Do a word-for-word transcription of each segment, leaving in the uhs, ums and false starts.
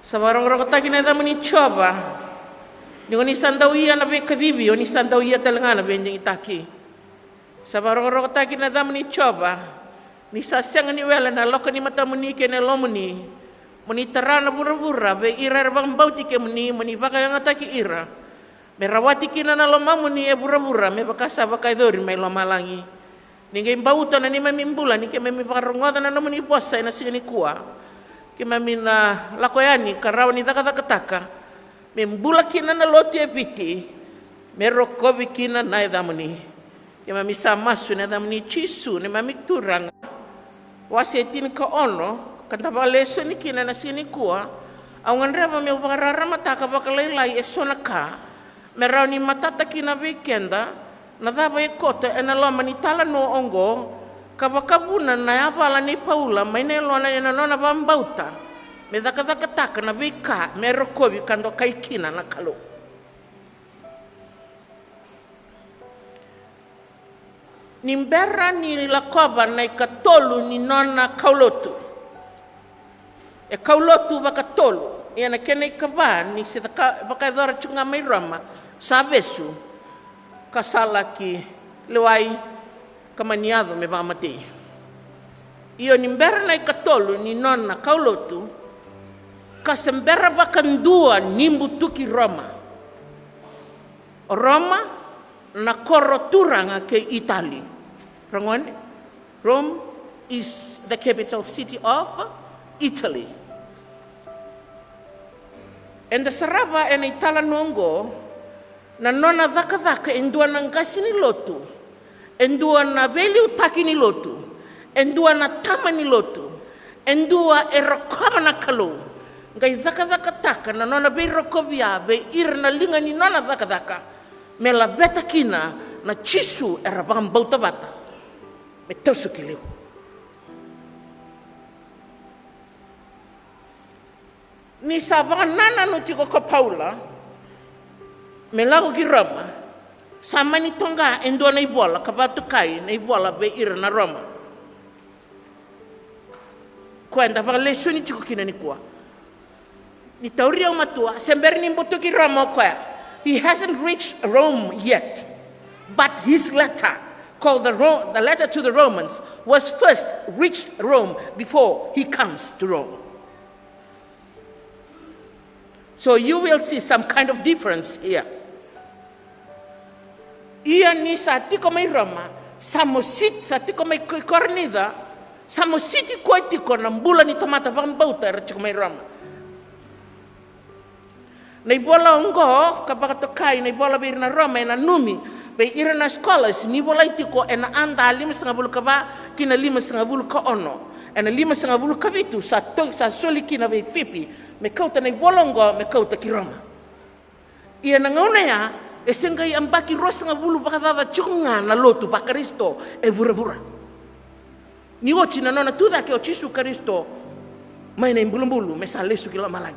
Sa vakarokorokotaki na yacamuni Jiova. Ni ko ni sa dau ia na veikacivi, o ni sa dau ia tale ga na veidigitaki. Sa vakarokorokotaki na yacamuni Jiova. Ni sa sega ni wele na loka ni matamuni kei na yalomuni. Mo ni tara na vuravura vei ira era vakabauti kemuni, mo ni vakayagataki ira. Me rawati kina na lomamuni e vuravura me vaka sa vakayacori mai lomalagi. Ni qai bauta na neimami bula ni keimami vakarogoca na nomuni vosa ena siga nikua. Keimami na lako yani ka rawa ni cakacakataka me bula kina na lotu e Viti, me rokovi kina na yacamuni. Keimami sa masu ena yacamuni Jisu neimami Turaga. Wase e tinikaono ka da vakalesoni kina ena siga nikua. Au gadreva meu vakararamataka vakalailai eso na ka me rawa ni matata kina vei keda na cava e koto ena loma ni talanoa oqo, ka vakavuna na yavala nei Paula mai na yalona ena nona vakabauta me cakacakataka na veika me rokovi ka dokai kina na Kalou. Ni bera ni lakova na ikatolu ni nona kaulotu. E kaulotu vakatolu, ia na kena ikava ni se vaka, vakayacora tiko ga mai Roma, sa vesu, ka sa laki lewai, ka mani yaco me vakamatei. Io, ni bera na ikatolu ni nona kaulotu, ka se bera vakadua ni butuki Roma. O Roma na koro turaga kei Itali. Ragone, Rome is the capital city of Italy. Eda sarava ena italanoa oqo na nona cakacaka e dua na qase ni lotu, e dua na veiliutaki ni lotu, e dua na tama ni lotu, e dua e rokova na Kalou, qai cakacakataka na nona veirokovi ya vei ira na liga ni nona cakacaka, me laveta kina na Jisu era vakabauta vata, me tausuki levu. Ni sa vakanananu tiko ko Paula me lako ki Roma, sa mani toqa e dua na ivola ka vakatokai na ivola vei ira na Roma. Koya eda vakalesoni tiko kina nikua. Ni tauri au matua, se bera ni butuki Roma o koya. He hasn't reached Rome yet. But his letter, called the, Ro the letter to the Romans, was first reached Rome before he comes to Rome. So you will see some kind of difference here. Ia ni sa tiko mai Roma, sa mositi, sa tiko mai Ko- Korinica, sa mositi koya tiko na bula ni tamata vakabauta era tiko mai Roma. Na ivola oqo ka vakatokai na ivola vei ira na Roma, e nanumi vei ira na scholars ni volai tiko ena ada limasagavulu ka va ki na limasagavulu ka ono. Ena limasagavulu ka vitu sa to- sa soli kina vei Filipi me kauta na ivola oqo me kauta ki Roma. Ia na gauna ya e se qai yabaki ruasagavulu vakacaca tiko ga na lotu vaKarisito e vuravura. Ni oti na nona tucake o Jisu Karisito mai na ibulubulu me sa lesu ki lomalagi,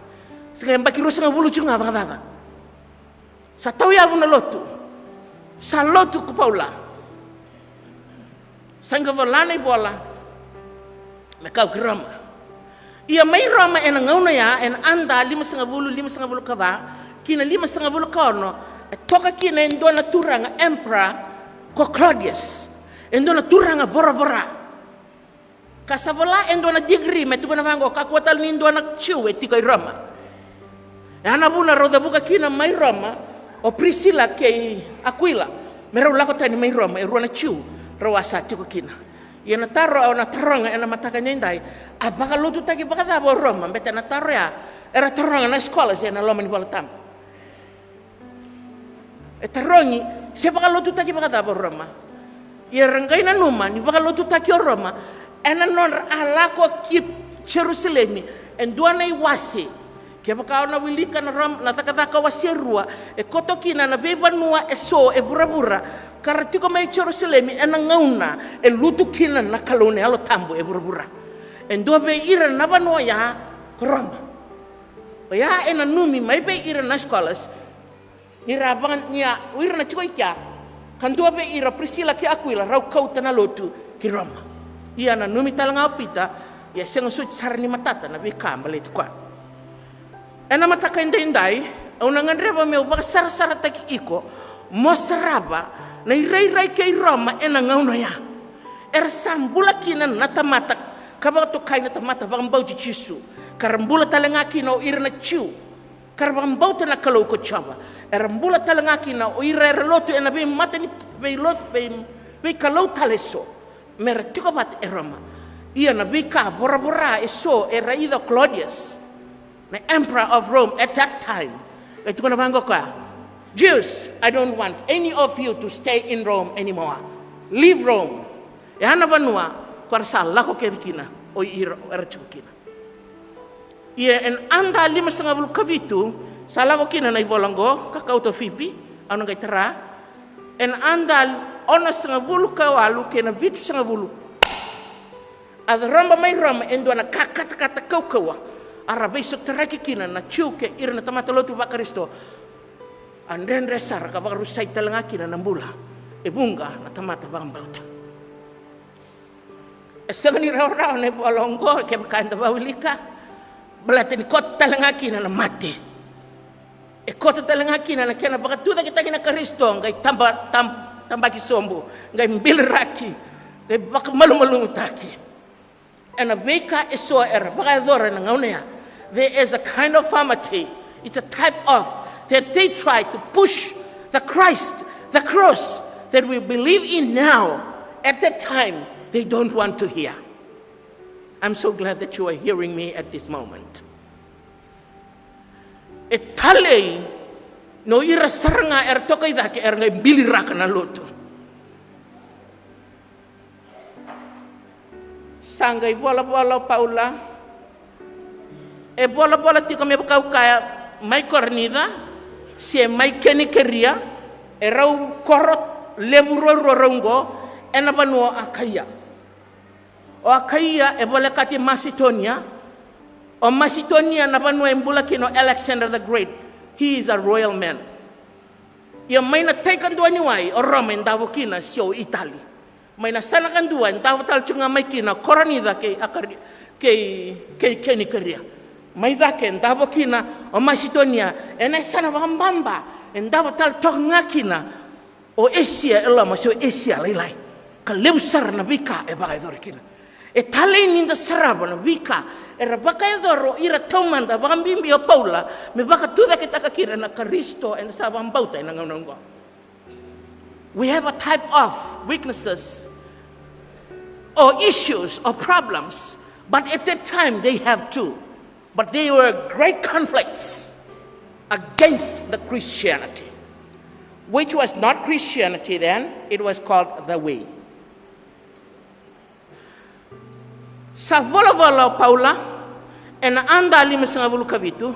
se qai yabaki ruasagavulu tiko ga vakacaca. Sa tauyavu na lotu. Sa lotu ko Paula. Sa qai vola na ivola me kau ki Roma. Ia mai Roma ena gauna ya, ena ada limasagavulu, limasagavulu ka va ki na limasagavulu ka ono, e toka kina e dua na turaga emperor ko Claudius, e dua na turaga voravora. Ka sa vola e dua na degree me tukuna vaqo, kakua tale ni dua na Jiu e tiko i Roma. E a na vuna rau cavuka kina mai Roma o Prisila kei Akuila me rau lako tani mai Roma, e rua na Jiu rau a sa tiko kina. Ia na taro au na taroga ena mataka edaidai, a vakalotutaki vakacava o Roma? Beta na taro ya era taroga na scholars ena loma ni Vola Tabu. E tarogi se vakalotutaki vakacava o Roma. Ia ra qai nanuma ni vakalotutaki o Roma ena nodra a lako ki Jerusalemi e dua na iwase. Kevaka o na wilika na Roma, na Cakacaka wase e rua, e koto kina na veivanua eso e vuravura ka ra tiko mai Jerusalemi ena gauna e lutu kina na Kalou na Yalo Tabu e vuravura. E dua vei ira na vanua ya ko Roma. Oya e nanumi mai vei ira na scholars ni ra vaka ni a o ira na tiko i kea, ka dua vei ira o Prisila kei Akuila, rau kauta na lotu ki Roma. Ia nanumi tale ga o Pita, ia sega soti sara ni matata na veika baleti koya. Ena mataka edaidai, au na gadreva meu vakasarasarataki iko mo sarava na irairai kei Roma ena gauna oya. Era sa bula kina na tamata ka vakatokai na tamata vakabauti Jisu, ka ra bula tale ga kina o ira na Jiu ka ra vakabauta na Kalou ko Jiova. Era bula tale ga kina o ira era lotu ena veimata ni veilotu, vei, veikalou tale eso, me ra tiko vata e Roma. Ia na veika voravora eso e raica o Claudius, na emperor of Rome at that time, e tukuna vaqo o koya, "Jews, I don't want any of you to stay in Rome anymore. Leave Rome." E a na vanua ko ra sa lako kece kina o ira era tiko kina. Ia ena ada limasagavulu ka vitu, sa lako kina na ivola oqo ka kauta o Fipi, au na qai tara. Ena ada onosagavulu ka walu kei na vitusagavulu, a roba mai Roma e dua na ka katakata kaukauwa, a ra veisotaraki kina na Jiu kei ira na tamata lotu vaKarisito. A dredre sara ka vakarusai tale ga kina na bula e vuqa na tamata vakabauta. E sega ni rawarawa na ivola oqo kevaka eda vawilika, baleta ni koto tale ga kina na mate. E koto tale ga kina na kena vakatucaketaki na Karisito, qai taba, tab, tabaki sobu, qai biliraki, qai vakamalumalumutaki. Ena veika eso era vakayacora ena gauna ya, there is a kind of formality. It's a type of that they try to push the Christ, the cross that we believe in now. At that time, they don't want to hear. I'm so glad that you are hearing me at this moment. E talei ni o ira sara ga era toka i cake era qai biliraka na lotu. Sa qai volavola o Paula. E volavola tiko me vaka au kaya, mai Korinica se mai Kenikeria, e rau koro levu ruarua rau oqo ena vanua o Akaia. O Akaia e volekati Masitonia. O Masitonia na vanua e bula kina o Alexander the Great. He is a royal man. Ia mai na tai kadua ni wai o Roma e davo kina, se o Itali. Mai na yasana kadua e davo tale tiko ga mai kina o Korinica kei Akari, kei, kei, kei Kenikeria. Mai cake e davo kina o Masitonia, ena yasana vakababa e davo tale toka ga kina o Esia e loma, se o Esia lailai. Ka levu sara na veika e vakayacori kina. E talei ni da sarava na veika era vakayacora o ira taumada, vakabibi o Paula, me vakatucaketaka kina na Karisito eda sa vakabauta ena gauna oqo. We have a type of weaknesses or issues or problems, but at that time they have too. But they were great conflicts against the Christianity, which was not Christianity then, it was called the Way. Sa volavola o Paula ena ada limasagavulu ka vitu,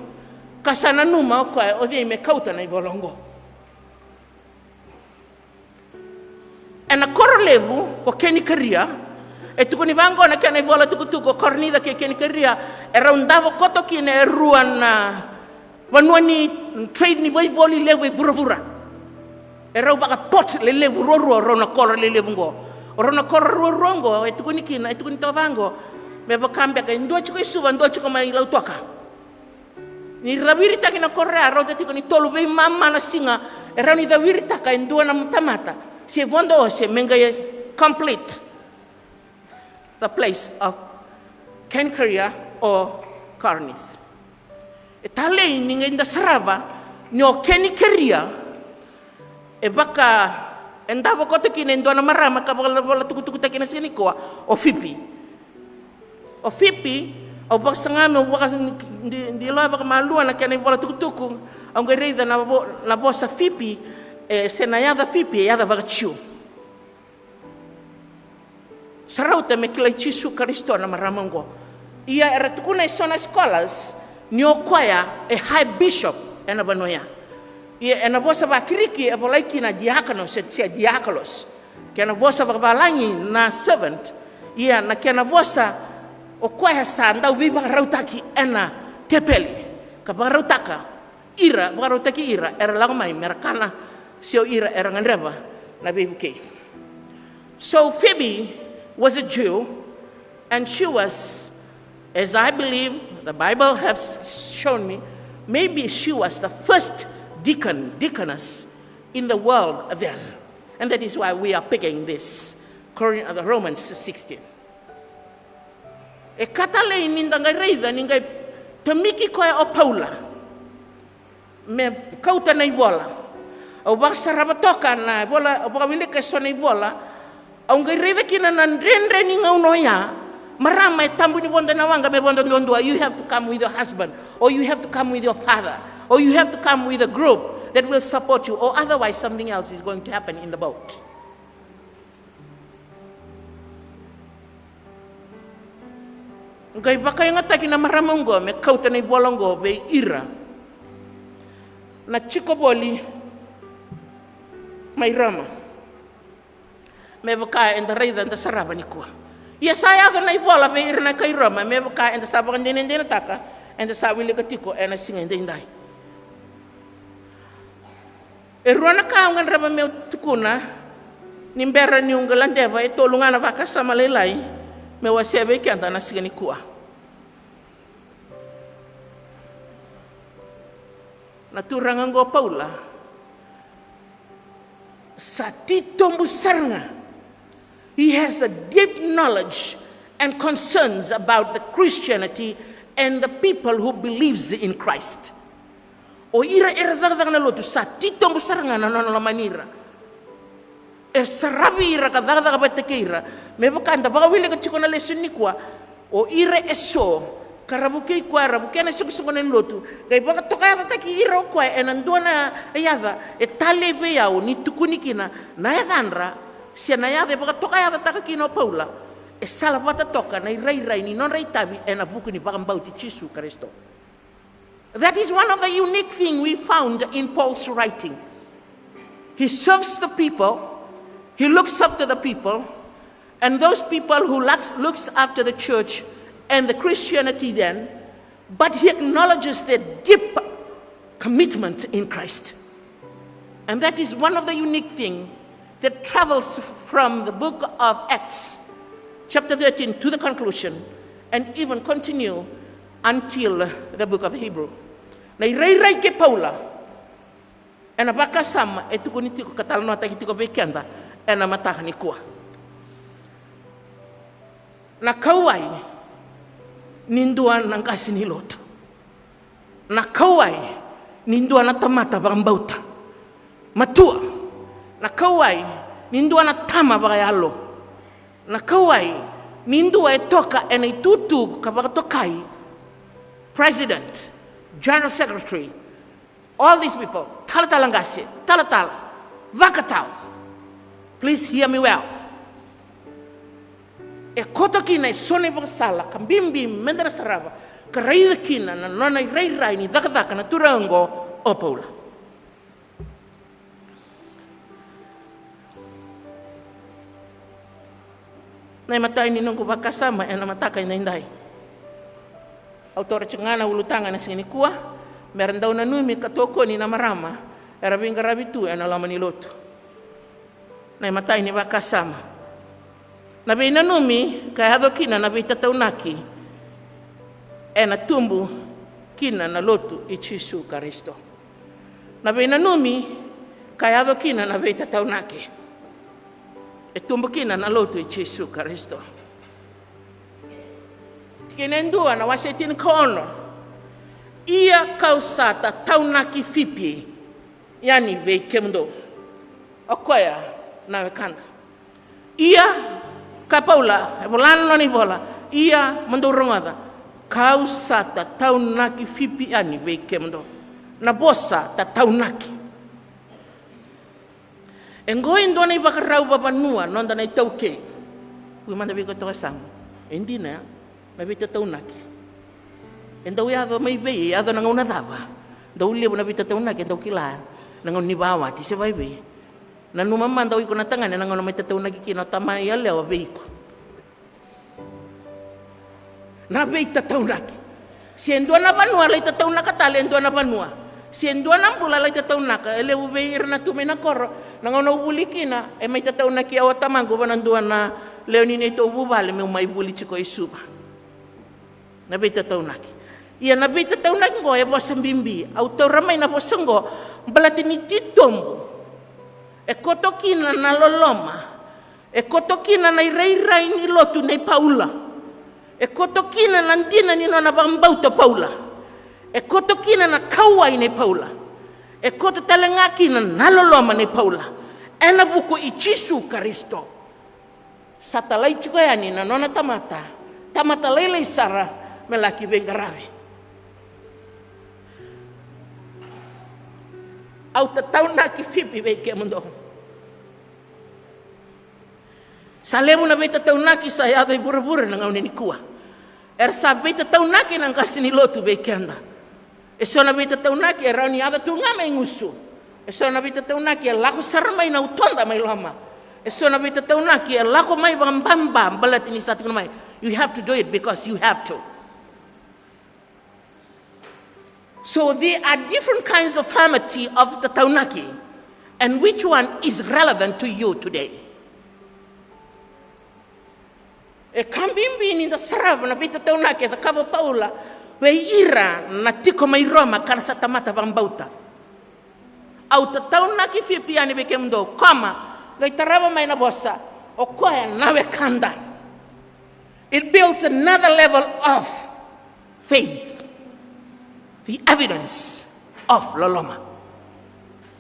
ka sa nanuma o koya o cei me kauta na ivola oqo. Ena koro levu ko Kenikaria, e tukuni vaqo na kena ivola tukutuku, o Korinica kei Kenikaria, e rau davo koto kina e rua na vanua ni trade ni veivoli levu e vuravura. E rau vakaport lelevu ruarua o rau na koro lelevu oqo. O rau na koro ruarua oqo e tukuni kina, e tukuni toka vaqo, me vaka beka e dua tiko i Suva, dua tiko mai Lautoka. Ni caviritaki na koro ya, rauta tiko ni tolu veimama na siga e rawa ni caviritaka e dua na tamata se vodo ose me qai complete the place of Kenkeria or Corinth. E talei ni qai da sarava ni o Kenikeria e vaka e davo koto kina e dua na marama ka vakalavala tukutukutaki na siga nikua, o Fipi. O Fipi, au vakasaga meu vaka, di, di loya vakamalua na kena ivola tukutuku, au qai raica na vo, na vosa Fipi, e, se na yaca Fipi e yaca vakaJiu. Sa rauta me kilai Jisu Karisito na marama oqo. Ia era tukuna e so na scholars ni o koya e high bishop ena vanua ya. Ia ena vosa vaKiriki e volai kina diakono se, se diakolos. Kena vosa vakavalagi na servant. Ia na kena vosa, o koya sa dau veivakarautaki ena tepeli ka vakarautaka ira, vakarautaki ira era lako mai me ra kana, se o ira era gadreva na veivukei. So Phoebe was a Jew, and she was, as I believe, the Bible has shown me, Maybe she was the first deacon, deaconess in the world then. And that is why we are picking this, Corin-, uh, Romans sixteen. E ka talei ni da qai raica ni qai tomiki koya o Paula me kauta na ivola. Au vakasarava toka na ivola, au vakawilika e so na ivola. Au qai raica kina na dredre ni gauna oya. Marama, e tabu ni vodo na waqa me vodo duadua. You have to come with your husband, or you have to come with your father, or you have to come with a group that will support you, or otherwise something else is going to happen in the boat. Qai vakayagataki na marama oqo me kauta na ivola oqo vei ira na tiko voli mai Roma. Me vaka eda raica, eda sarava nikua. Ia sa yaco na ivola vei ira na kai Roma, me vaka eda sa vakadinadinataka, eda sa wilika tiko ena siga edaidai. E rua na ka au gadreva meu tukuna ni bera niu qai ladeva e tolu ga na vakasama lailai meu wasea vei keda na siga nikua. Na turaga oqo Paula sa titobu sara ga. He has a deep knowledge and concerns about the Christianity and the people who believes in Christ. O ira era cakacaka na lotu, sa titobu sara ga na nona lomani ira. E saravi ira ka cakacaka vata kei ira. Me vaka da vakawilika tiko na lesoni nikua, o ira eso ka ra vukei koya, ra vukea na isoqosoqo ni lotu, qai vakatokayacataki ira o koya ena dua na yaca e talei vei au ni tukuni kina na yacadra, se na yaca e vakatokayacataka kina o Paula, e salavata toka na irairai ni nodra itavi ena vuku ni vakabauti Jisu Karisito. That is one of the unique thing we found in Paul's writing. He serves the people, he looks after the people, and those people who looks, looks after the church and the Christianity then, but he acknowledges their deep commitment in Christ. And that is one of the unique thing that travels from the book of Acts, chapter thirteen, to the conclusion, and even continue until the book of Hebrew. Na irairai kei Paula ena vakasama e tukuni tiko ka talanoataki tiko vei keda ena mataka nikua. Na kauwai ni dua na qase ni lotu. Na kauwai ni dua na tamata vakabauta matua. Na kauwai ni dua na tama vakayalo. Na kauwai ni dua e toka ena itutu ka vakatokai president, general secretary, all these people, talatala qase, talatala, vakatau. Please hear me well. E koto kina e so na ivakasala ka bibi meda na sarava ka raica kina na nona irairai ni cakacaka na turaga oqo o Paula. Na imatai ni noqu vakasama ena mataka edaidai. Au taura tiko ga na ulutaga ena siga nikua mera dau nanumi ka tokoni na marama era veiqaravi tu ena loma ni lotu. Na imatai ni vakasama. Na veinanumi ka yaco kina na veitataunaki ena tubu kina na lotu i Jisu Karisito. Na veinanumi ka yaco kina na veitataunaki e tubu kina na lotu i Jisu Karisito. Tikina e dua na wase tinikaono. Ia kau sa tataunaki Fipi yani vei kemudou. O koya na wekada. Ia, ka Paula, e vola na nona ivola, ia mo dou rogoca, kau sa tataunaki Fipi yani vei kemudou. Na vosa tataunaki. E qo e dua na ivakarau vavanua noda na itaukei. Ui mada vei koya toka samu. E dina ya. Na veitataunaki. E dau yaco mai vei, e yaco na gauna cava? Dau levu na veitataunaki e dau kila na gauna ni vawati se vaivei. Nanuma mada o iko na tagane na gauna mai tataunaki kina o tama yalewa vei iko. Na veitataunaki. Se dua na vanua lai tataunaka tale e dua na vanua. Se dua na bula lai tataunaka, e levu vei ira na tu mai na koro. Na gauna au vuli kina, e mai tataunaki au o tamaqu vua na dua na lewe ni neitou vuvale meu mai vuli tiko i Suva. Na veitataunaki. Ia na veitataunaki oqo e vosa bibi. Au taura mai na vosa oqo baleta ni titobu. E koto kina na loloma. E koto kina na irairai ni lotu nei Paula. E koto kina na dina ni nona vakabauta o Paula. E koto kina na kauwai nei Paula. E koto tale ga kina na loloma nei Paula ena vuku i Jisu Karisito. Sa talai tiko yani na nona tamata, tamata lailai sara, me laki veiqaravi. Au tataunaki Fipi vei kemudou. Sa levu na veitataunaki sa yaco i vuravura na gauna nikua. Era sa veitataunaki na qase ni lotu vei keda. E so na veitataunaki e rawa ni yaco tu ga mai gusu. E so na veitataunaki e lako sara mai na utoda mai loma. E so na veitataunaki e lako mai vakababa baleta ni sa tukuna mai, you have to do it because you have to. So there are different kinds of famity of tataunaki, and which one is relevant to you today? E ka bibi ni da sarava na veitataunaki e cakava o Paula vei ira na tiko mai Roma ka ra sa tamata vakabauta. Au tataunaki Fipi yani vei kemudou, koma, qai tarava mai na vosa, o koya na wekada. It builds another level of faith, the evidence of loloma.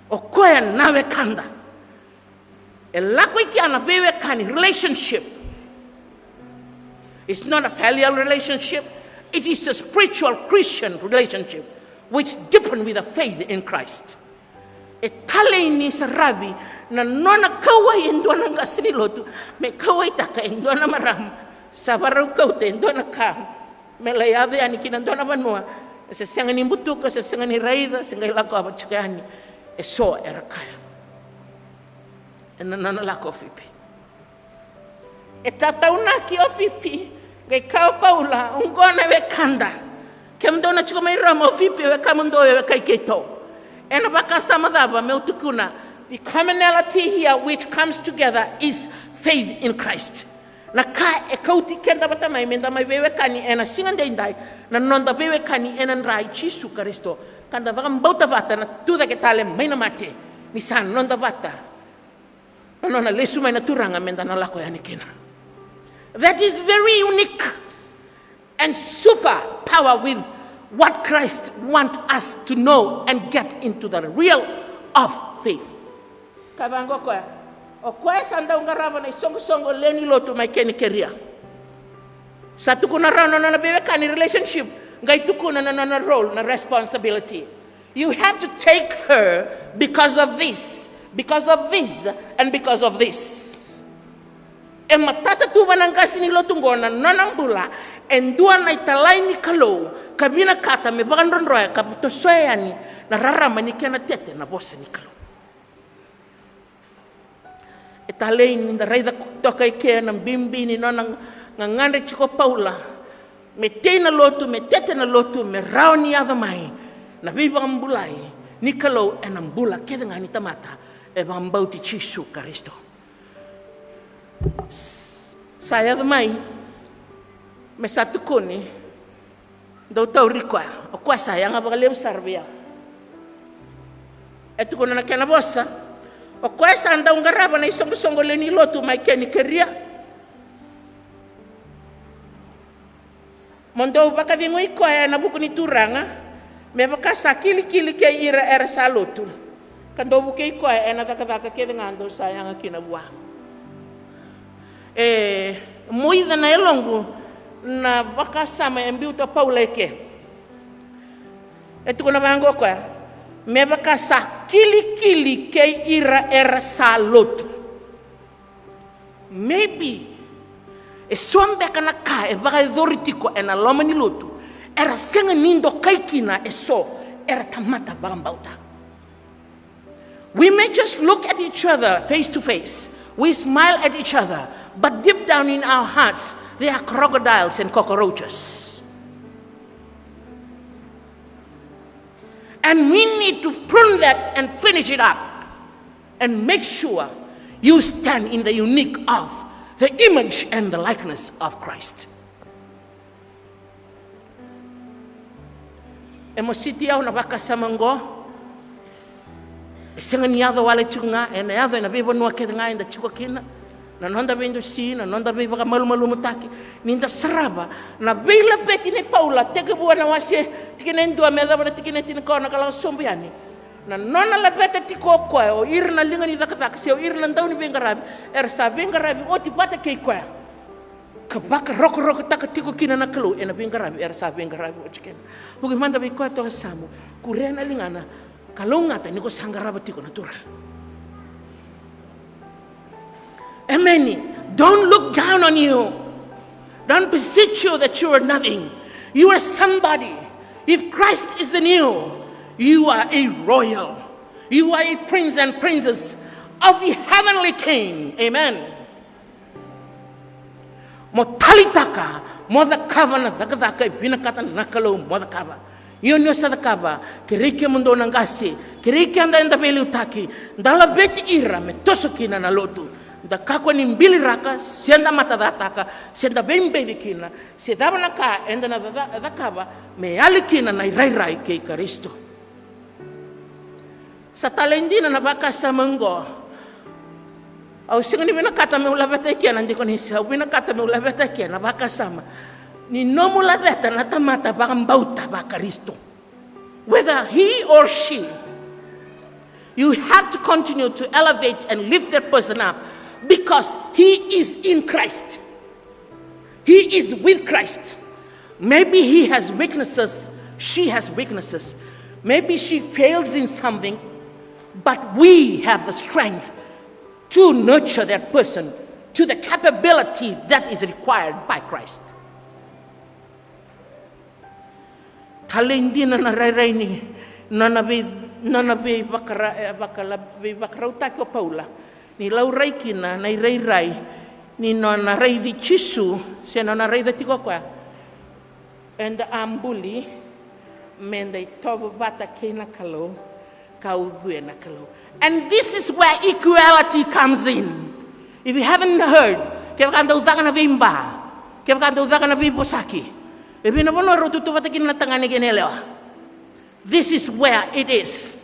O koya na wekada. E lako i kea na veiwekani, relationship. It's not a familial relationship. It is a spiritual Christian relationship which deepen with a faith in Christ. E talei ni saravi na nona kauwai e dua na qase ni lotu me kauwaitaka e dua na marama sa varau kauta e dua na ka me lai yaco yani ki na dua na vanua se sega ni butuka, se sega ni raica, se qai lakova tiko yani. E so era kaya ena nona lako o Fipi. E tataunaki o Fipi, qai kaya o Paula, oqo na wekada. Kemudou na tiko mai Roma, o Fipi e wekamudou, e wekai keitou. Ena vakasama cava meu tukuna? The commonality here which comes together is faith in Christ. Na ka e kauti keda vata mai meda mai veiwekani ena siga daidai, na noda veiwekani ena dra i Jisu Karisito, ka da vakabauta vata na tucake tale mai na mate, ni sa noda vata na nona lesu mai na Turaga meda na lako yani kina. That is very unique and super power with what Christ want us to know and get into the real of faith. Ka vaqo o koya, o koya sa dau qarava na isoqosoqo lewe ni lotu mai Kenikeria. Sa tukuna rawa na nona veiwekani relationship, qai tukuna na nona role, na responsibility. You have to take her because of this, because of this, and because of this. E matata tu vua na qase ni lotu oqo na nona bula e dua na italai ni Kalou, ka vinakata me vakadrodroya ka tosoya yani na rarama ni kena tete na vosa ni Kalou. E talei ni da raica toka e ke na bibi ni nona gagadre tiko o Paula me tei na lotu, me tete na lotu, me rawa ni yaco mai na veivakabulai ni Kalou ena bula kece ga ni tamata e vakabauti Jisu Karisito. S-, sa yaco mai me sa tukuni, dou tauri koya, o koya sa yaga vakalevu sara vei au. E tukuna na kena vosa, o koya sa dau qarava na isoqosoqo lewe ni lotu mai Kenikeria. Mo dou vakacegui koya ena vuku ni Turaga, me vaka sa kilikili kei ira era sa lotu. Ka dou vukei koya ena cakacaka kece ga dou sa yaga kina vua. E moica na yaloqu na vakasama e biuta o Paula e ke. E tukuna vaqo o koya, me vaka sa kilikili kei ira era sa lotu. Maybe e so beka na ka e vakayacori tiko ena loma ni lotu era sega ni dokai kina e so era tamata vakabauta. We may just look at each other face to face. We smile at each other, but deep down in our hearts, there are crocodiles and cockroaches. And we need to prune that and finish it up and make sure you stand in the unique of the image and the likeness of Christ. E mositi au na vakasama oqo. E sega ni yaco wale tiko ga, ena yaco ena veivanua kece ga eda tiko kina. Na noda veidusi, na noda veivakamalumalumutaki. Ni da sarava na veilaveti nei Paula, tekivu ena wase tikina e dua me yacova na tikina e tinikaono ka lako sobu yani. Na nona laveta tiko o koya o ira na liga ni cakacaka se o ira na dauniveiqaravi era sa veiqaravi oti vata kei koya, ka vakarokorokotaka tiko kina na Kalou ena veiqaravi era sa veiqaravi oti kina. Vuki mada vei koya toka Samu, kuria na ligana, kalougata ni ko sa qarava tiko na Turaga. Emeni. Don't look down on you. Don't beseech you that you are nothing. You are somebody. If Christ is in you, you are a royal. You are a prince and princess of the heavenly King. Amen. Mo taleitaka mo cakava na cakacaka e vinakata na Kalou mo cakava. Io, ni o sa cakava, kerei kemudou na qase, kerei keda eda veiliutaki, da laveti ira me toso kina na lotu. Da kakua ni biliraka, se da matacataka, se da veibeci kina, se cava na ka eda na ca-, cakava me yali kina na irairai kei Karisito. Sa talei dina na vakasama oqo. Au sega ni vinakata meu laveta eke na dikonisi, au vinakata meu laveta eke na vakasama ni nomu laveta na tamata vakabauta vaKarisito. Whether he or she, you have to continue to elevate and lift that person up because he is in Christ. He is with Christ. Maybe he has weaknesses, she has weaknesses. Maybe she fails in something, but we have the strength to nurture that person to the capability that is required by Christ. Talei dina na rairai ni nona vei, nona veivakara-, e, vakala-, veivakarautaki o Paula. Ni laurai kina na irairai ni nona raici Jisu, se nona raica tiko o koya. Eda a buli meda itovo vata kei na Kalou, ka ucuya na Kalou. And this is where equality comes in. If you haven't heard, kevaka dau caka na veiba, kevaka dau caka na veivosaki, e vei na vanua rau tautauvata kina na tagane kei na yalewa. This is where it is.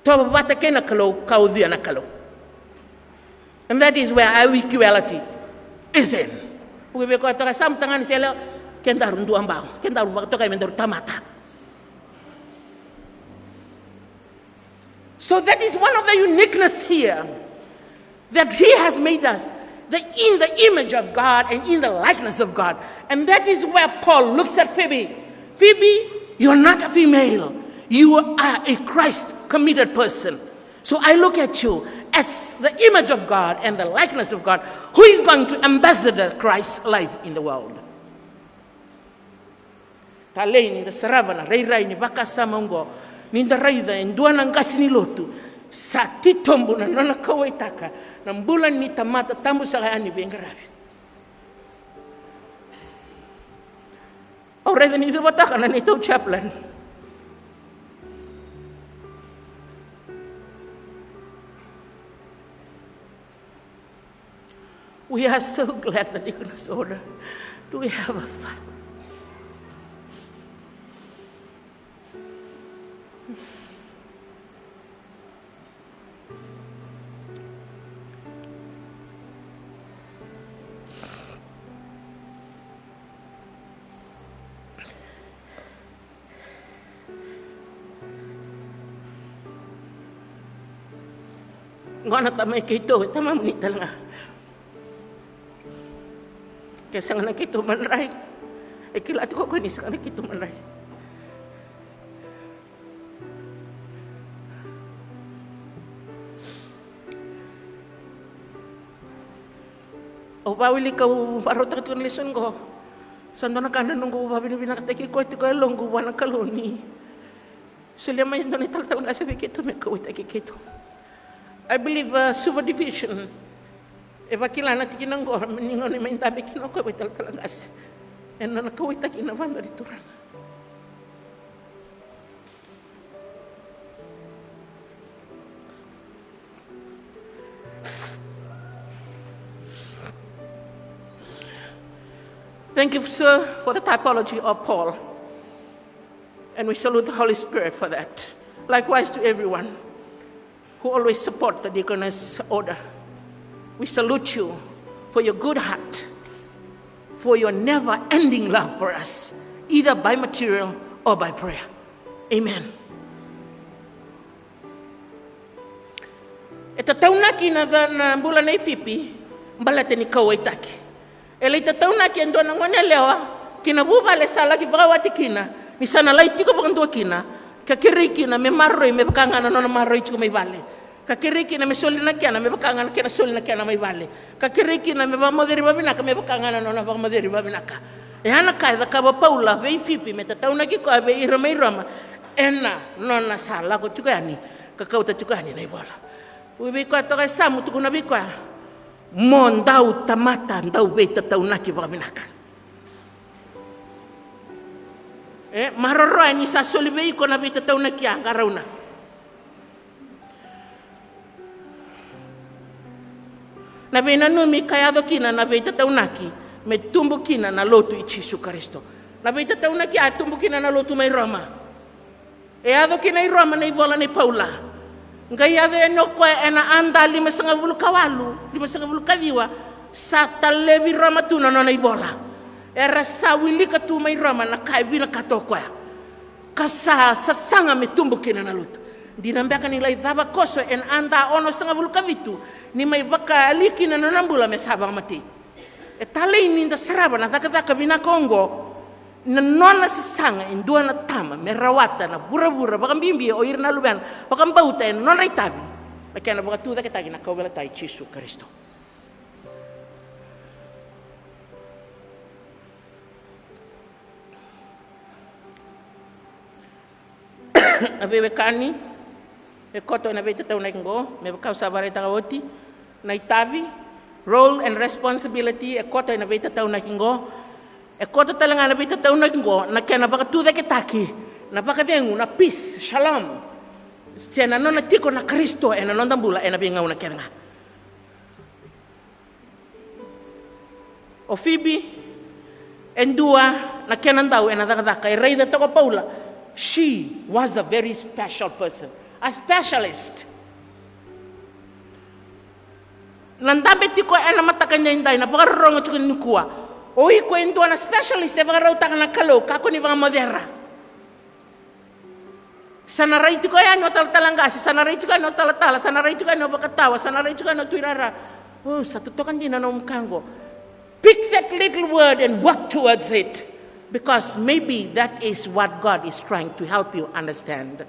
Tovo vata kei na Kalou, ka ucuya na Kalou. And that is where our equality is in. Vuki vei koya toka Samu, tagane se yalewa, kedaru duabau, kedaru vakatokai me daru tamata. So that is one of the uniqueness here, that he has made us the, in the image of God and in the likeness of God. And that is where Paul looks at Phoebe. Phoebe, you're not a female. You are a Christ committed person. So I look at you as the image of God and the likeness of God, who is going to ambassador Christ's life in the world. Talei ni da sarava na rairai ni vakasama oqo, ni da raica e dua na qase ni lotu sa titobu na nona kauwaitaka na bula ni tamata tabu saka yani veiqaravi. Au raica ni cuvataga na neitou chaplain. We are so glad that you can order. Do we have a father? Gona tamai keitou, e tamamuni tale ga. Ke sega na keitou madrai, e kila tiko o koya ni sega na keitou madrai. Au vawili kau varautaka tiko na lesoni qo. Sa dua na ka na noqu vavinavinakataki koya tiko e yaloqu vua na Kalou ni solia mai e dua na italatala qase vei keitou me kauwaitaki keitou. I believe, uh, Suva Division e vakila na tikina qo, ni gauna mai dabe kina o koya vei talatala qase ena nona kauwaitaki na vada ni Turaga. Thank you, sir, for the typology of Paul. And we salute the Holy Spirit for that. Likewise to everyone who always support the deaconess order. We salute you for your good heart, for your never-ending love for us, either by material or by prayer. Amen. E tataunaki na ca-, na bula nei Fipi, baleta ni kauwaitaki. E lai tataunaki e dua na gone yalewa ki na vuvale sa laki vakawati kina, ni sa na lai tiko vakadua kina, ka kerei kina me maroroi me vaka ga na nona maroroi tiko mai vale. Ka kerei kina me soli na kena me vaka ga na kena soli na kena mai vale. Ka kerei kina me vakamoceri vavinaka me vaka ga na nona vakamoceri vavinaka. E a na ka e cakava Paula vei Fipi me tataunaki koya vei ira mai Roma, ena nona sa lako tiko yani ka kauta tiko yani na ivola. Ui vei koya toka e Samu, tukuna vei koya, mo dau tamata dau veitataunaki vakavinaka. E maroroya ni sa soli vei iko na veitataunaki, a qarauna. Na veinanumi ka yaco kina na veitataunaki me tubu kina na lotu i Jisu Karisito. Na veitataunaki a tubu kina na lotu mai Roma. E yaco kina i Roma na ivola nei Paula. Qai yaco yani o koya ena A D limasagavulu ka walu, limasagavulu ka ciwa, sa talevi Roma tu na nona ivola. Era sa wilika tu mai Roma na ka e vinakata o koya. Ka sa sasaga me tubu kina na lotu. Dina beka ni lai cava koso ena A D onosagavulu ka vitu, ni mai vakayali kina na nona bula me sa vakamatei. E talei ni da sarava na cakacaka vinaka oqo, na nona sasaga e dua na tama me rawata na vuravura, vakabibi o ira na luvena vakabauta ena nodra itavi na kena vakatucaketaki na kauveilatai i Jisu Karisito. Na veiwekani, e koto ena veitataunaki qo, me vaka au sa vakaraitaka oti. Na itavi, role and responsibility, e koto ena veitataunaki qo. E koto tale ga na veitataunaki qo na kena vakatucaketaki na vakacegu, na peace, shalom, se na nona tiko na Karisito ena noda bula ena veigauna kece ga. O Fipi, e dua na kena dau ena cakacaka, e raica toka o Paula. She was a very special person, a specialist. Na dabe tiko ena mataka edaidai, na vakarorogo tiko nikua. O iko e dua na specialist e vakarautaka na Kalou, kakua ni vakamocera. Sa na rai tiko yani o talatala qase, sa na rai tiko yani o talatala, sa na rai tiko yani o vakatawa, sa na rai tiko yani o tuirara. O, sa totoka dina na nomu ka qo. Pick that little word and work towards it. Because maybe that is what God is trying to help you understand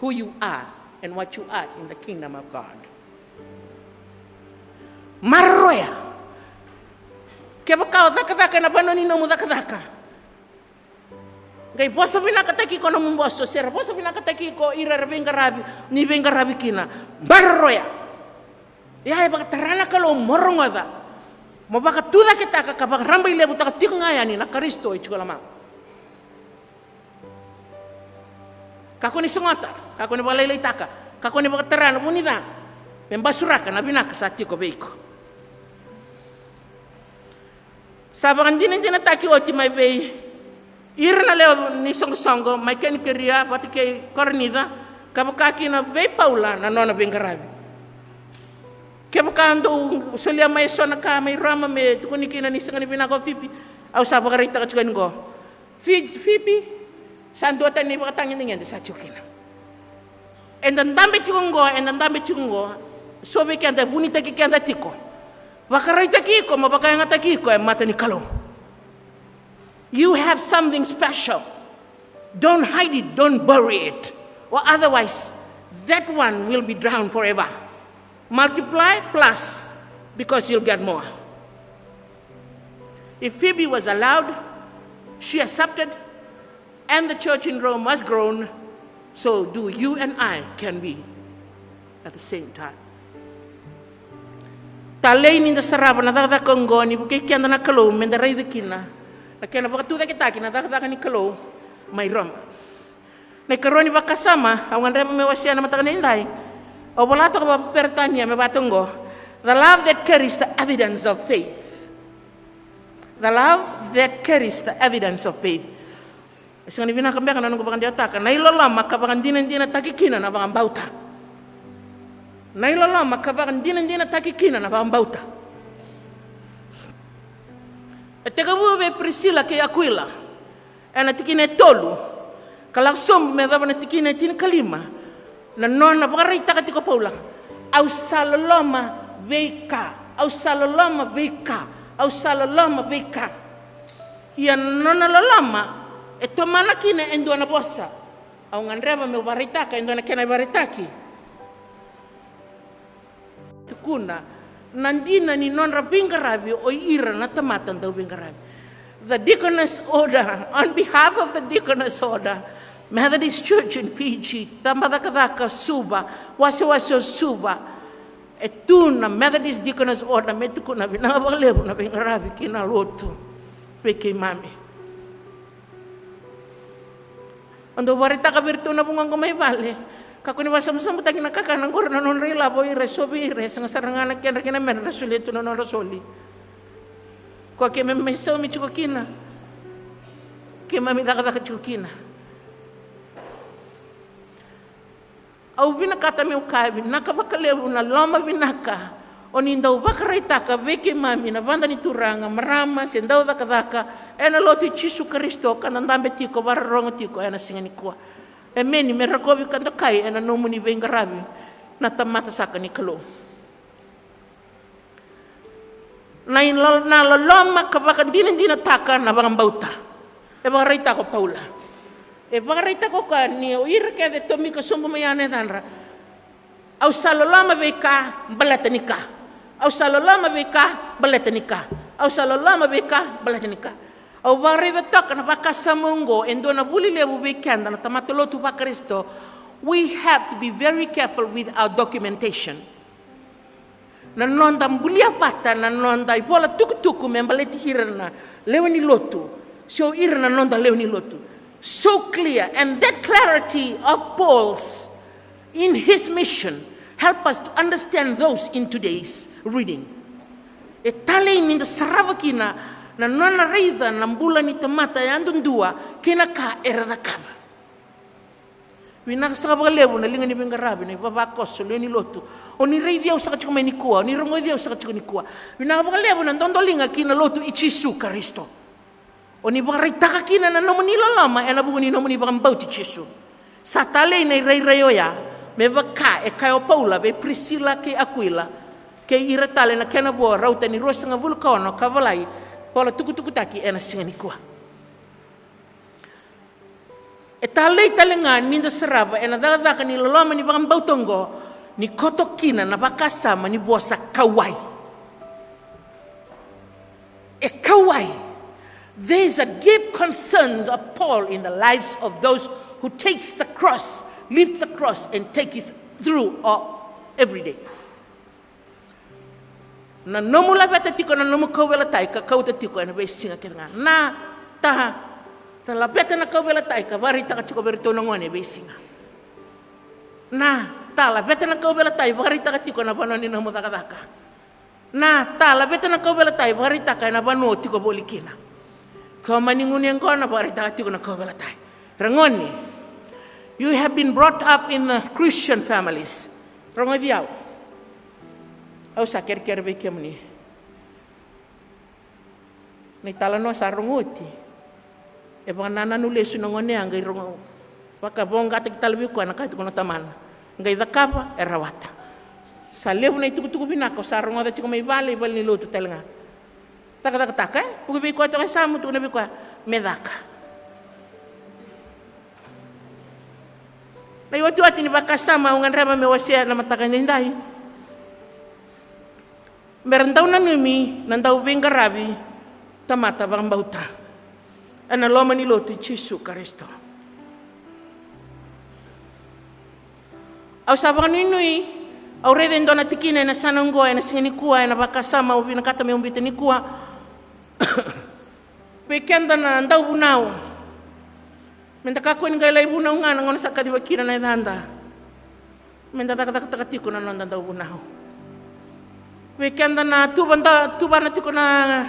who you are and what you are in the kingdom of God. Maroroya. Kevaka o cakacaka ena vanua ni nomu cakacaka, qai vosa vinakataki iko nomu boso, se ra vosa vinakataki iko ira era veiqaravi, ni veiqaravi kina. Maroroya. Ia e vakatara na Kalou mo rogoca, mo vakatucaketaka ka vakarabailevutaka tiko ga yani na Karisito e tiko lomaqu. Kakua ni sogota, kakua ni vakalailaitaka, kakua ni vakatara na vu ni ca me basuraka na vinaka sa tiko vei iko. Sa vakadinadinataki oti mai vei ira na lewe ni soqosoqo mai Kenikeria vata kei Korinica, ka vaka kina vei Paula na nona veiqaravi. Kevaka dou solia mai eso na ka mai Roma me tukuni kina ni sega ni vinaka o Fipi, au sa vakaraitaka tiko yani qo. Fi-, Fipi, sa duatani na ivakatagedegede sa tiko kina. Eda dabe tiko qo, eda dabe tiko qo. So vei keda e vunitaki keda tiko. Vakaraitaki iko, mo vakayagataki iko e mata ni Kalou. You have something special. Don't hide it, don't bury it. Or otherwise, that one will be drowned forever. Multiply plus, because you'll get more. If Phoebe was allowed, she accepted, and the church in Rome was grown, so do you and I can be at the same time. Talei ni da sarava na cakacaka oqo ni vukei keda na Kalou me da raica kina na kena vakatucaketaki na cakacaka ni Kalou mai Roma. Na ikarua ni vakasama au gadreva me wasea na mataka ni dai, au vola toka vakaperetania me vaka oqo: the love that carries the evidence of faith. The love that carries the evidence of faith. E sega ni vinaka beka na noqu vakadewataka, na iloloma ka vakadinadinataki kina na vakabauta. Na iloloma ka vakadinadinataki kina na vakabauta. E tekivu vei Prisila kei Akuila ena tikina e tolu, ka lako sobu me yacova na tikina e tinikalima. Na nona vakaraitaka tiko o Paula, au sa loloma veika, au sa loloma veika, au sa loloma veika. Ia na nona loloma e tomana kina e dua na vosa. Au gadreva meu vakaraitaka e dua na kena ivakaraitaki. Tukuna na dina ni nodra veiqaravi o ira na tamata dauveiqaravi. The deaconess order, on behalf of the deaconess order, Methodist Church in Fiji, tabacakacaka Suva, wasewase o Suva. E tu na Methodist Deaconess Order me tukuna vinaka vakalevu na veiqaravi ki na lotu vei keimami. Au dau vakaraitaka vei iratou na vugoqu mai vale, kakua ni vakasabusabutaki na kakana qori na nodra ilavo o ira, e so vei ira e sega sara ga na kedra kei na medra solia tu na nodra soli. Koya keimami mai saumi tiko kina, keimami cakacaka tiko kina. Au vinakata meu kaya vinaka vakalevu na loma vinaka o ni dau vakaraitaka vei keimami na vada ni turaga, marama se dau cakacaka ena lotu i Jisu Karisito ka da dabe tiko, vakarorogo tiko ena siga nikua. Emeni. Me rokovi ka dokai ena nomuni veiqaravi na tamata saka ni Kalou. Na, na loloma ka vakadinadinataka na vakabauta. E vakaraitaka o Paula. E vakaraitaka o koya ni o ira kece e tomika sobu mai ya na yacadra, au sa loloma veika baleta ni ka. Au sa loloma veika baleta ni ka. Au sa loloma veika baleta ni ka. Au vakaraica toka na vakasama oqo e dua na vuli levu vei keda na tamata lotu vaKarisito. We have to be very careful with our documentation. Na noda bulia vata na noda ivola tukutuku me baleti ira na lewe ni lotu, se o ira na noda lewe ni lotu. So clear, and that clarity of Paul's in his mission help us to understand those in today's reading. E talei ni da sarava kina na nona raica na bula ni tamata yadudua kei na ka era cakava. Vinaka saka vakalevu na liga ni veiqaravi, na ivavakoso, lewe ni lotu. O ni raici au saka tiko mai nikua, o ni rogoci au saka tiko nikua. Vinaka vakalevu na dodoliga ki na lotu i Jisu Karisito. O ni vakaraitaka kina na nomuni loloma ena vuku ni nomuni vakabauti Jisu. Sa talei na irairai oya, me vaka e kaya o Paula vei Prisila kei Akuila, kei ira tale na kena vo, rauta ni ruasagavulu ka ono, ka volai, vola tukutukutaki ena siga nikua. E talei tale ga ni da sarava ena cakacaka ni loloma ni vakabauta oqo, ni koto kina na vakasama ni vosa kauwai. E kauwai. There is a deep concern of Paul in the lives of those who takes the cross, lift the cross and take it through all, every day. Na nomu laveta tiko na nomu kauveilatai ka kauta tiko ena veisiga kece ga. Na ta, ta laveta na kauveilatai ka vakaraitaka tiko vei iratou na gone e veisiga. Na ta laveta na kauveilatai vakaraitaka tiko na vanua ni nomu cakacaka. Na ta laveta na kauveilatai vakaraitaka ena vanua o tiko voli kina. Kau mani gunu yaqona vakaraitaka tiko na kauveilatai. Ragone, you have been brought up in the Christian families. Rogoci au. Au sa kerekere vei kemuni. Na italanoa sa rogo oti. E vakanananu lesu na gone ya qai rogo. Vakavoqataki tale vei koya na ka e tukuna o tamana. Qai cakava, e rawata. Sa levu na itukutuku vinaka au sa rogoca tiko mai vale, i valenilotu tale ga. Cakacakataka, e? Vuki vei koya toka e yasamu, tukuna vei koya, me caka. Na iotioti ni vakasama au gadreva me wasea ena mataka edaidai. Me ra dau nanumi na dauveiqaravi tamata vakabauta ena loma ni lotu i Jisu Karisito. Au sa vakanuinui, au raica e dua na tikina ena yasana oqo ena siga nikua, ena vakasama au vinakata meu biuta nikua. Vei keda na dauvunau, me da kakua ni qai lai vunau ga na gauna sa kaciva kina na yacada. Me da cakacakataka tiko na noda dauvunau. Vei keda na tuva da, tuvana tiko na,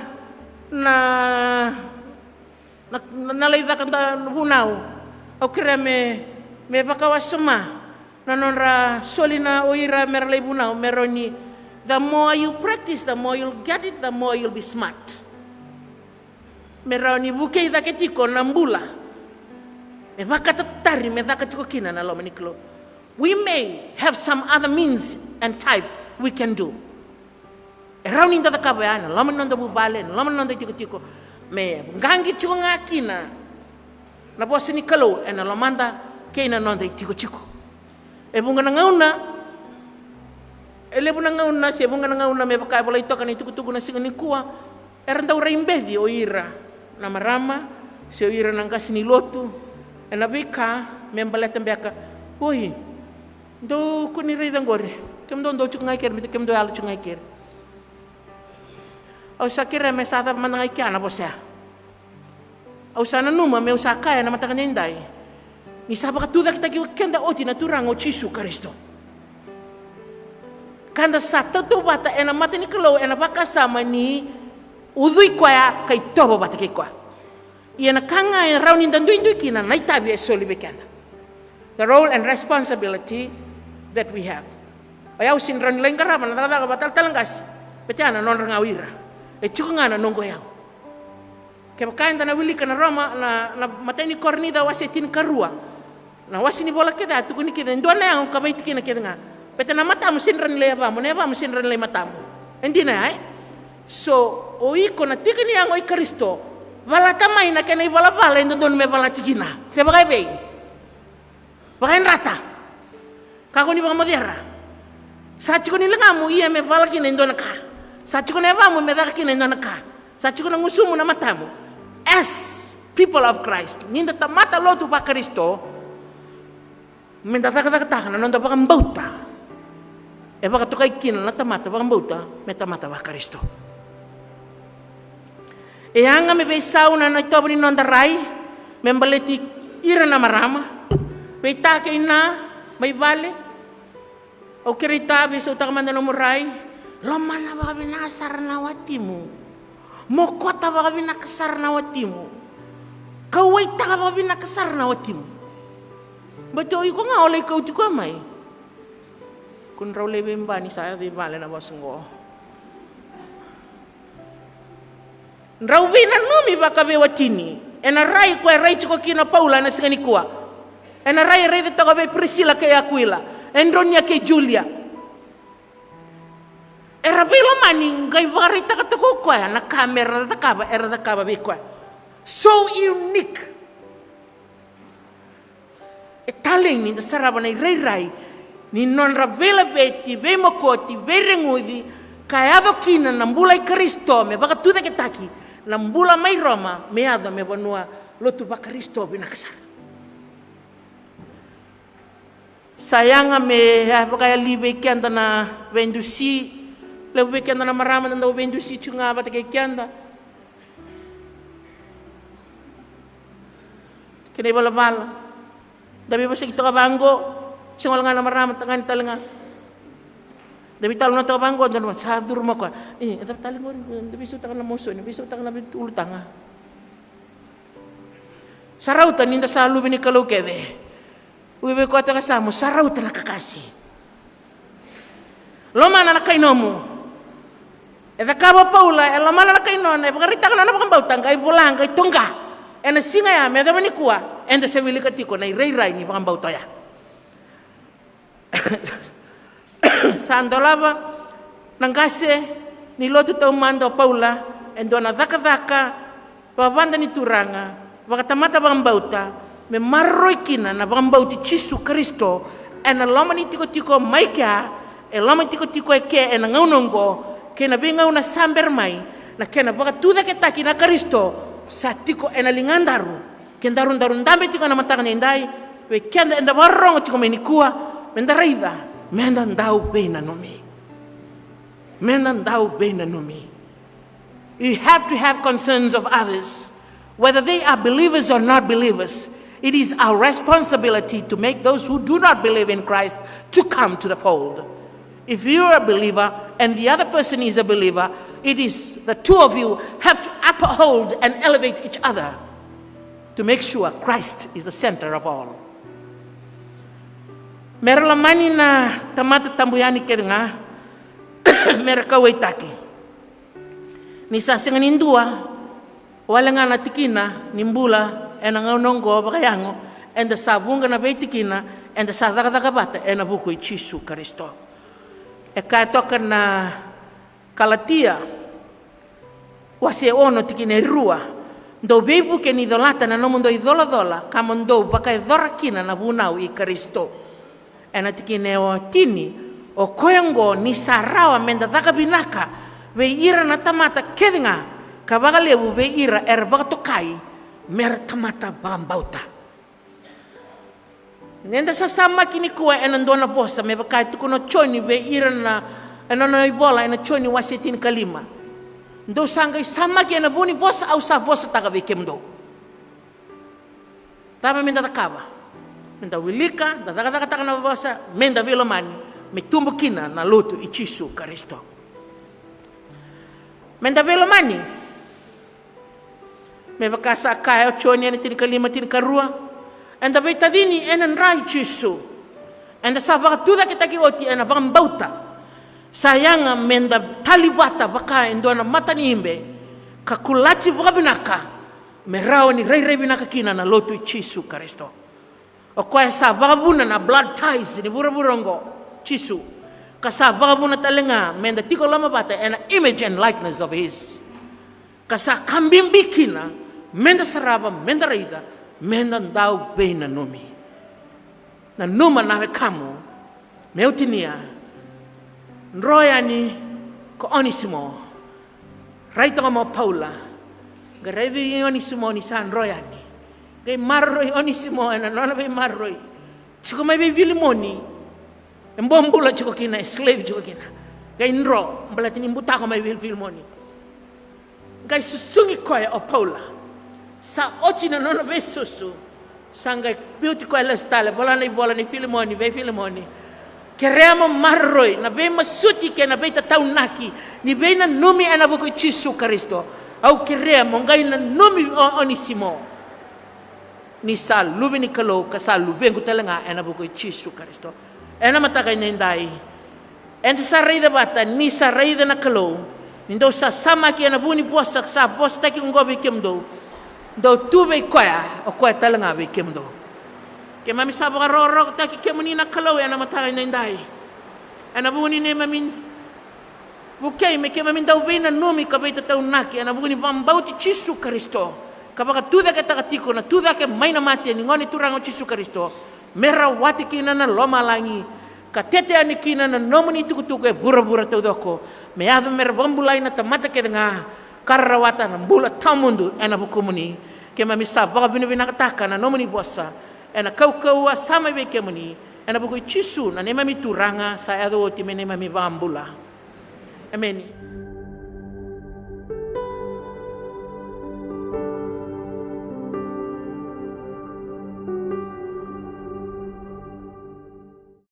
na Na, na, na lai caka da vunau. Au kerea me, me vakawasoma na nodra soli na o ira me ra lai vunau, me rawa ni, the more you practice, the more you'll get it, the more you'll be smart. Me rawa ni vukei cake tiko na bula me vakatatari, me caka tiko kina na loma ni Kalou. We may have some other means and type we can do. E rawa ni da cakava ya ena loma ni noda vuvale, ena loma ni noda itikotiko, me qaqi tiko ga kina na vosa ni Kalou ena lomada kei na noda itikotiko. E vuqa na gauna, e levu na gauna, se vuqa na gauna me vaka e volai toka na itukutuku na siga nikua, era dau rai beci o ira na marama se o ira na qase ni lotu ena veika me baleta beka, oi, dou kua ni raica qori, kemudou dau tiko ga i keri, me kemudou yalo tiko ga i keri. Au sa kerea me sa cava mada ga i kea na vosa ya. Au sa nanuma meu sa kaya ena mataka ni dai, ni sa vakatucaketaki keda oti na Turaga o Jisu Karisito. Ka da sa tautauvata ena mata ni Kalou ena vakasama ni ucui koya ka itovo vata kei koya. Ia na ka ga e rawa ni da duidui kina na itavi e soli vei keda. The role and responsibility that we have. O yau sega ni rawa ni lai qarava na cakacaka vakatalatala qase, baleta ya na nodra ga o ira. E tiko ga na noqu o yau. Kevaka eda na wilika na Roma, na, na imatai ni Korinica wase tinikarua, na wase ni vola kece a tukuni kina e dua na yago ka vakatikina kece ga. Baleta na matamu sega ni rawa ni lai yavamu, na yavamu sega ni rawa ni lai matamu. E dina ya, e? So o iko na tiki ni yago i Karisito, valata mai na kena ivalavala e dodonu me valati kina. Se vakaevei? Vakayadrata. Kakua ni vakamocera. Sa tiko ni ligamu ia me vala kina e dua na ka. Sa tiko na yavamu me caka kina e dua na ka. Sa tiko na gusumu na matamu. As people of Christ, ni da tamata lotu vaKarisito, me da cakacakataka na noda vakabauta. E vakatokai kina na tamata vakabauta me tamata vaKarisito. E yaga me veisau na itovo ni noda rai me baleti ira na marama, veitaki ina mai vale. Au kerea, veisautaka mada nomu rai. Lomana vakavinaka sara na watimu. Mokota vakavinaka sara na watimu. Kauwaitaka vakavinaka sara na watimu. Baleta o iko ga o lai kauti koya mai. Ko ni rau lai veiba ni sa yaco i vale na vosa oqo. Drau veinanumi vakaveiwatini ena rai koya e rai tiko kina o Paula ena siga nikua. Ena rai e raica toka vei Prisila kei Akuila, Edronia kei Julia. Era veilomani, qai vakaraitaka toka o koya na ka me ra cakava, era cakava vei koya. So unique. E talei ni da sarava na irairai ni nodra veilaveti, veimokoti, veireguci, ka yaco kina na bula i Karisito me vakatucaketaki na bula mai Roma, me yaco me vanua lotu vaKarisito vinaka sara. Sa yaga me vakayali vei keda na veidusi, levu vei keda na marama da dau veidusi tu ga vata kei keda. Kena ivalavala. Da veivosaki toka vaqo, sega wale ga na marama, tagane tale ga. Da veitalanoa toka vaqo, da sa curu mai o koya. E, e cava tale qori, da veisautaka na mosoni, veisautaka na veiulutaga. Sa rauta ni da sa luve ni Kalou kece. Ui vei koya toka sa mo, sa rauta na kakase. Lomana na kai nomu. E cakava o Paula, e lomana na kai nona, e vakaraitaka nona vakabauta, qai vola, qai toqa ena siga ya me yacova nikua, eda se wilika tiko na irairai ni vakabauta oya. Sa dolava na qase ni lotu taumada o Paula e dua na cakacaka vavada ni Turaga, vakatamata vakabauta, me maroroi kina na vakabauti Jisu Karisito ena loma ni tikotiko mai kea, e loma ni tikotiko e ke ena gauna oqo, kei na veigauna sa bera mai, na kena vakatucaketaki na Karisito sa tiko ena ligadaru, kedaru daru dabe tiko ena mataka ni dai, vei keda eda vakarorogo tiko mai nikua, meda raica, meda dau veinanumi. Meda dau veinanumi. You have to have concerns of others, whether they are believers or not believers. It is our responsibility to make those who do not believe in Christ to come to the fold. If you are a believer and the other person is a believer, it is the two of you have to uphold and elevate each other. to make sure Christ is the center of all. Mera lomani na tamata tabu yani kece ga, mera kauwaitaki. Ni sa sega ni dua wale ga na tikina ni bula ena gauna oqo vakayago, eda sa vuqa na veitikina, eda sa cakacaka vata ena vuku i Jisu Karisito. E kaya toka na Kalatia wase ono tikina e rua: Dou veivuke ni colata na nomudou icolacola, ka mo dou vakayacora kina na vunau i Karisito. Ena tikina e tini: O koya oqo, ni sa rawa meda caka vinaka vei ira na tamata kece ga, ka vakalevu vei ira era vakatokai mera tamata vakabauta. Nida sa samaki nikua ena dua na vosa, me vaka e tukuna o Joni vei ira na, ena nona ivola ena Joni wase tinikalima: Dou sa qai samaki ena vu ni vosa au sa vosataka vei kemudou. Cava meda cakava? Meda wilika, da cakacakataka na vosa, meda veilomani, me tubu kina na lotu i Jisu Karisito. Meda veilomani. Me vaka sa kaya o Joni ena tinikalima, tinikarua: Eda veitacini ena dra i Jisu. Eda sa vakatucaketaki oti ena vakabauta. Sa yaga meda tali vata vaka e dua na mata ni ibe, ka kulati vakavinaka, me rawa ni rairai vinaka kina na lotu i Jisu Karisito. O koya sa vakavuna na blood ties ni vuravura oqo, Jisu, ka sa vakavuna tale ga meda tiko lomavata ena image and likeness of his. Ka sa ka bibi kina meda sarava, meda raica, meda dau veinanumi. Nanuma na wekamu, meu tinia. Dro yani ko Onesimo. Rai toka mai o Paula, qai rai vei Onesimo ni sa dro yani. Qai maroroi Onesimo ena nona veimaroroi. Tiko mai vei Filimoni, e bobula tiko kina, e slave tiko kina. Qai dro, baleta ni butako mai vei Filimoni. Qai susugi koya o Paula. Sa oti na nona veisusu, sa qai biuti koya lesu tale, vola na ivola nei Filimoni vei Filimoni: Kerea mo maroroi na veimasuti kei na veitataunaki ni veinanumi ena vuku i Jisu Karisito. Au kerea mo qai nanumi o Onesimo, ni sa luve ni Kalou ka sa luvequ tale ga ena vuku i Jisu Karisito. Ena mataka edaidai, eda sa raica vata ni sa raica na Kalou, ni dou sa samaki ena vu ni vosa sa vosataki oqo vei kemudou. Dou tu vei koya, o koya tale ga vei kemudou. Keimami sa vakarokorokotaki kemuni na Kalou ena mataka edaidai, ena vuku ni neimami vukei me keimami dau veinanumi ka veitataunaki ena vuku ni vakabauti Jisu Karisito, ka vakatucaketaka tiko na tucake mai na mate ni Gone Turaga o Jisu Karisito, me rawati kina na lomalagi, ka tete yani kina na nomuni itukutuku e vuravura taucoko, me yaco me ra vakabulai na tamata kece ga, ka ra rawata na bula tawamudu ena vukumuni. Keimami sa vakavinavinakataka na nomuni vosa, ena kaukauwa sa mai vei kemuni, ena vuku i Jisu na neimami Turaga sa yaco oti me neimami Vakabula. Emeni.